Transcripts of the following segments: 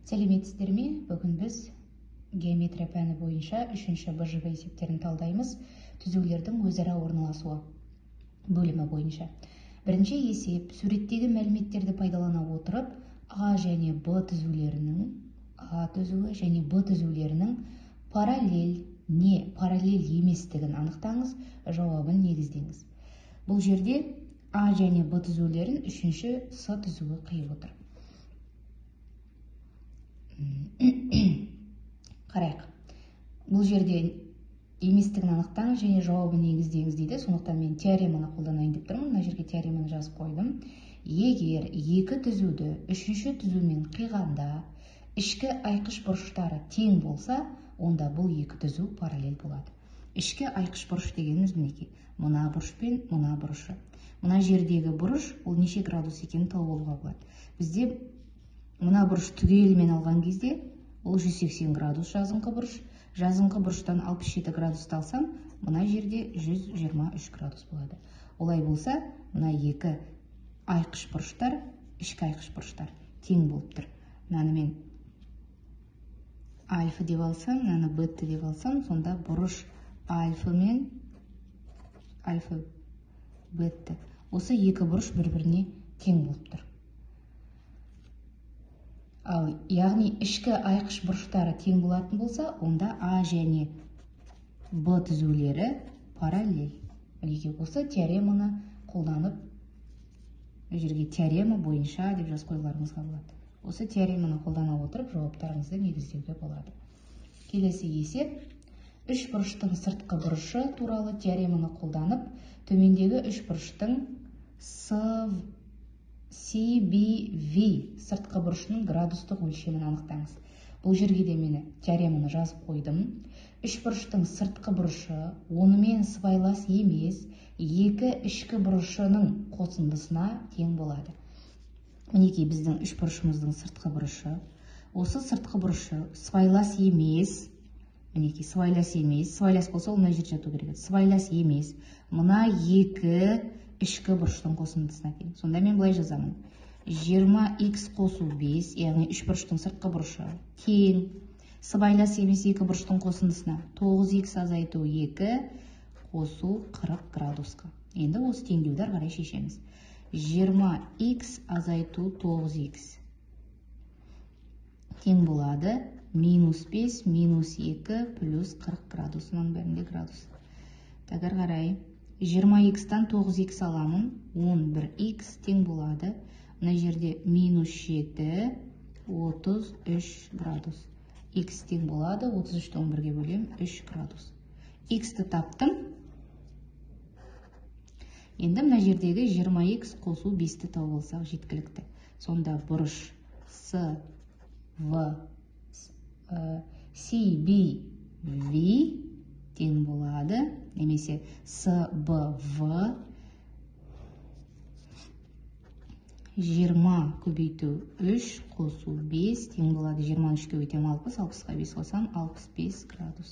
Сәлеметсіздер ме? Бүгін біз геометрия пәні бойынша 3-ші БЖБ есептерін талдаймыз. Түзулердің өзара орналасуы бөлімі бойынша. Бірінші есеп, суреттегі мәліметтерді пайдалана отырып, А және Б түзулерінің, А түзуі және Б түзулерінің параллель не параллель еместігін анықтаңыз, жауабын негіздеңіз. Бұл жерде А және Б түзулерін 3-ші С түзуі қиып отыр. Қарайық. Бұл жерде еместігін анықтаңыз және жауабын негіздеңіз дейді. Сондықтан мен теореманы қолданайын деп тұрмын. Мына жерге теореманы жазып қойдым. Егер екі түзуді үшінші түзумен қиғанда ішкі айқыш бұрыштары тең болса, онда бұл екі түзу параллель болады. Ішкі айқыш бұрыш дегеніміз мінекей. Мына бұрыш пен мына бұрышы. Мына жердегі бұрыш ол неше градус екенін тауып алуға болады. Бізде мына бұрыш түгелімен алған кезде ол 180 градус жазыңқы бұрыш. Жазыңқы бұрыштан 67 градусты алсам, мына жерде 123 градус болады. Олай болса, мына екі айқыш бұрыштар, ішкі айқыш бұрыштар тең болып тұр. Мынаны мен альфа деп алсам, мынаны бета деп алсам, сонда бұрыш альфа мен альфа бета. Осы екі бұрыш бір-біріне тең болып тұр. Ал, яғни ішкі айқыш бұрыштары тең болатын болса, онда А және Б түзулері параллель. Мінекей осы теореманы қолданып, бұл жерге теорема бойынша деп жазып қоюларыңызға болады. Осы теореманы қолдана отырып, жауаптарыңызды негіздеуге болады. Келесі есеп, үш бұрыштың сыртқы бұрышы туралы теореманы қолданып, төмендегі үш бұрыштың CBV сыртқы бұрышының градустық өлшемін анықтаңыз. Бұл жерге де мені теореманы жазып қойдым. Үш бұрыштың сыртқы бұрышы онымен сыбайлас емес, екі ішкі бұрышының қосындысына тең болады. Мінекей біздің үш бұрышымыздың сыртқы бұрышы. Осы сыртқы бұрышы сыбайлас емес, мінекей сыбайлас емес, сыбайлас болса ол мына жерде жату керек еді. Сыбайлас емес, мына екі ішкі бұрыштың қосындысына тең. Сонда мен былай жазамын. 20 х қосу 5, яғни үш бұрыштың сыртқы бұрышы тең сыбайлас емес екі бұрыштың қосындысына 9 х азайту 2 қосу 40 градусқа. Енді осы теңдеуді ары қарай шешеміз. 20 х азайту 9 х тең болады минус 5 минус 2 плюс 40 градус. Мынаның бәрінде градус. Так, ары қарай 20 х-тан 9 х аламын, 11 х тең болады. Мына жерде минус 7, 33 градус. Х тең болады, 33-ті 11-ге бөлем, 3 градус. Х-ті таптым. Енді мына жердегі 20 х қосу 5-ті тауып алсақ жеткілікті. Сонда бұрыш С, В, С, Б, В тең болады, немесе С, Б, В 20 көбейту 3 қосу 5 тең болады. 23 көбейтем 60, 60-қа 5 қосам 65 градус.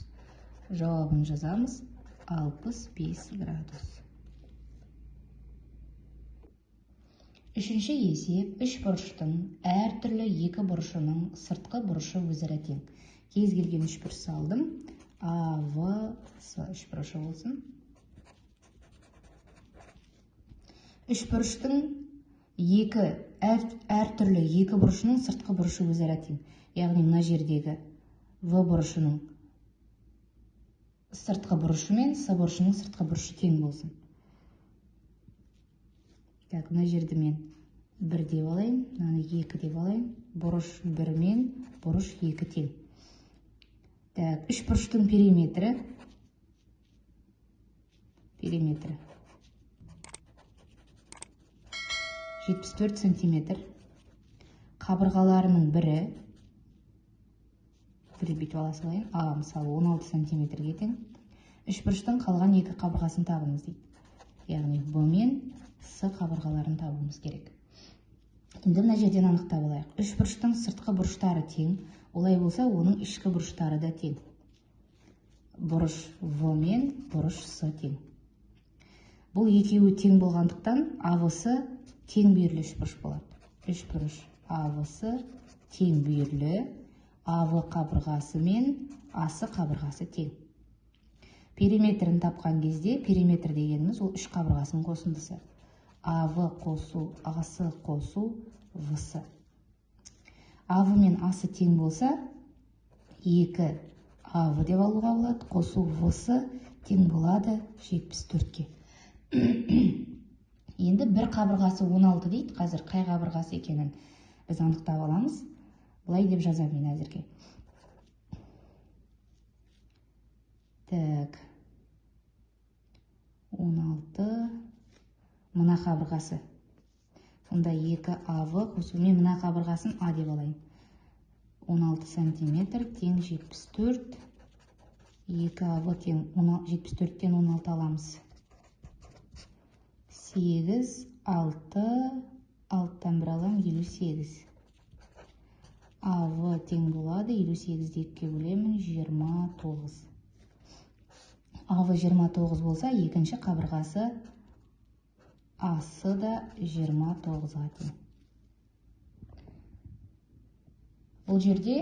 Жауабын жазамыз 65 градус. Үшінші есеп, үш бұрыштың әртүрлі екі бұрышының сыртқы бұрышы өзара тең. Кез келген үш бұрыш салдым. А, В, С үш бұрышы болсын. Үш бұрыштың әртүрлі екі бұрышының сыртқы бұрышы өзара тең. Яғни мына жердегі В бұрышының сыртқы бұрышы мен С бұрышының сыртқы бұрышы тең болсын. Так, мына жерді мен 1 деп алайын, мынаны 2 деп алайын. Бұрыш 1 мен бұрыш 2 тең. Так, үш бұрыштың периметрі 74 сантиметр. Қабырғаларының бірі, бірі бүйтіп ала салайын, А, мысалы, 16 сантиметрге тең. Үш бұрыштың қалған екі қабырғасын табыңыз дейді. Яғни Б мен С қабырғаларын табуымыз керек. Енді мына жерден анықтап алайық. Үш бұрыштың сыртқы бұрыштары тең, олай болса оның ішкі бұрыштары да тең. Бұрыш В мен бұрыш С тең. Бұл екеуі тең болғандықтан АВС тең бүйірлі үш бұрыш болады. Үш бұрыш АВС Тең бүйірлі, АВ қабырғасы мен АС қабырғасы тең. Периметрін тапқан кезде, периметр дегеніміз ол үш қабырғасының қосындысы. АВ қосу АС қосу ВС. АВ мен АС тең болса, 2 АВ деп алуға болады, қосу ВС тең болады 74-ке. Енді бір қабырғасы 16 дейді, қазір қай қабырғасы екенін біз анықтап аламыз. Былай деп жазамын мен әзірге. Так. 16 мына қабырғасы. Сонда 2 АВ қосу, мен мына қабырғасын А деп алайын. 16 сантиметр тең 74. 2 АВ тең 74-тен 16 аламыз. 8, 6, 6-тан 1 аламын, 58. АВ тең болады, 58-ді 2-ге бөлемін, 29. АВ 29 болса, екінші қабырғасы АС да 29-ға тең. Бұл жерде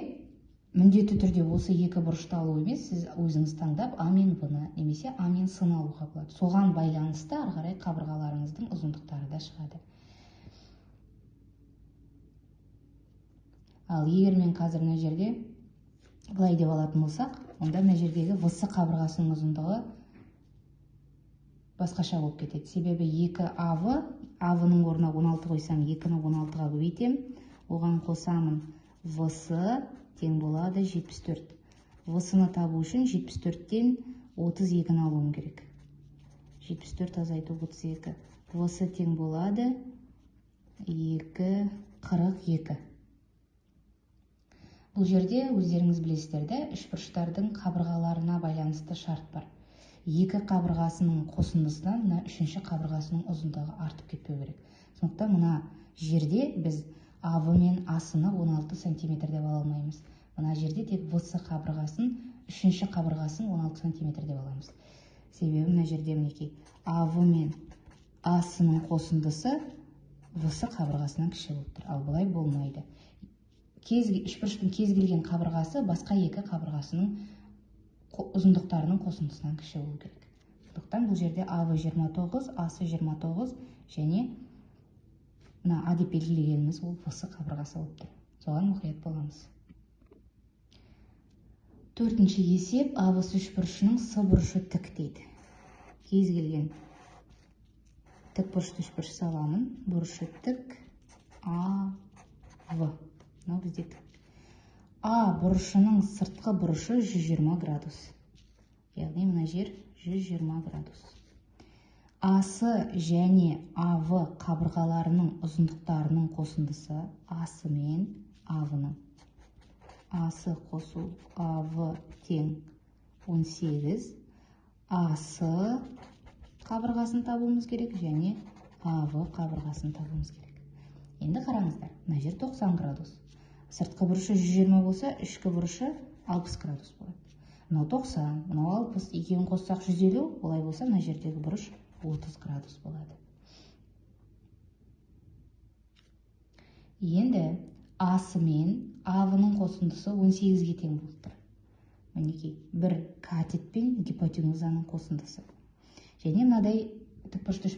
міндетті түрде осы екі бұрышты алу емес, сіз өзіңіз таңдап А мен В-ны немесе А мен С-ны алуға болады. Соған байланысты ары қарай қабырғаларыңыздың ұзындықтары да шығады. Ал егер мен қазір мына жерде былай деп алатын болсақ, онда мына жердегі ВС қабырғасының ұзындығы басқаша болып кетеді. Себебі 2 АВ, АВ-ның орнына 16 қойсам, 2-ні 16-ға көбейтем, оған қосамын ВС тең болады 74. ВС-ны табу үшін 74-тен 32-ні алуым керек. 74 азайту 32. ВС тең болады 2, 42. Бұл жерде өздеріңіз білесіздер де, үшбұрыштардың қабырғаларына байланысты шарт бар. Екі қабырғасының қосындысынан мына үшінші қабырғасының ұзындығы артып кетпеу керек. Сондықтан мына жерде біз АВ мен АС-ны 16 сантиметр деп ала алмаймыз. Мына жерде тек ВС қабырғасын, үшінші қабырғасын 16 сантиметр деп аламыз. Себебі мына жерде мінекей АВ мен АС-ның қосындысы ВС қабырғасынан кіші болып тұр. Ал бұлай болмайды. Үшбұрыштың кез келген қабырғасы басқа екі қабырғасының ұзындықтарының қосындысынан кіші болу керек. Сондықтан бұл жерде АВ 29, АС 29 және мына А деп белгілегеніміз ол ВС қабырғасы болып тұр. Соған мұқият боламыз. Төртінші есеп АВС үшбұрышының С бұрышы тік дейді. Кез келген тік бұрышты үшбұрыш саламын. Бұрышы тік А, В. Мынау бізде тік. А бұрышының сыртқы бұрышы 120 градус. Яғни мына жер 120 градус. АС және АВ қабырғаларының ұзындықтарының қосындысы АС мен АВ-ның. АС қосу АВ тең 18. АС қабырғасын табуымыз керек және АВ қабырғасын табуымыз керек. Енді қараңыздар, мына жер 90 градус. Сыртқы бұрышы 120 болса, ішкі бұрышы 60 градус болады. Мынау 90, мынау 60, екеуін қоссақ 150, олай болса мына жердегі бұрыш 30 градус болады. Енді АС мен АВ-ның қосындысы 18-ге тең болып тұр. Мінекей, бір катет пен гипотенузаның қосындысы. Және мынадай тікбұрышты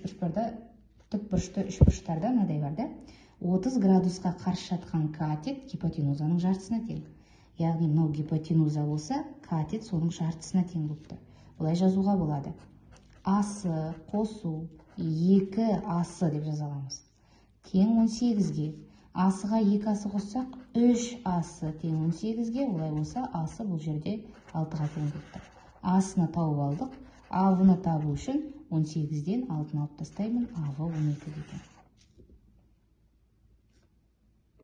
үшбұрыштарда мынадай бар да? 30 градусқа қарсы жатқан катет гипотенузаның жартысына тең. Яғни мынау гипотенуза болса, катет соның жартысына тең болып тұр. Бұлай жазуға болады. АС қосу 2 АС деп жаза аламыз. Тең 18-ге. АС-ға 2 АС қоссақ, 3 АС тең 18-ге, олай болса АС бұл жерде 6-ға тең болып тұр. АС-ны тауып алдық. АВ-ны табу үшін 18-ден 6-ны алып тастаймын, АВ 12-ге тең.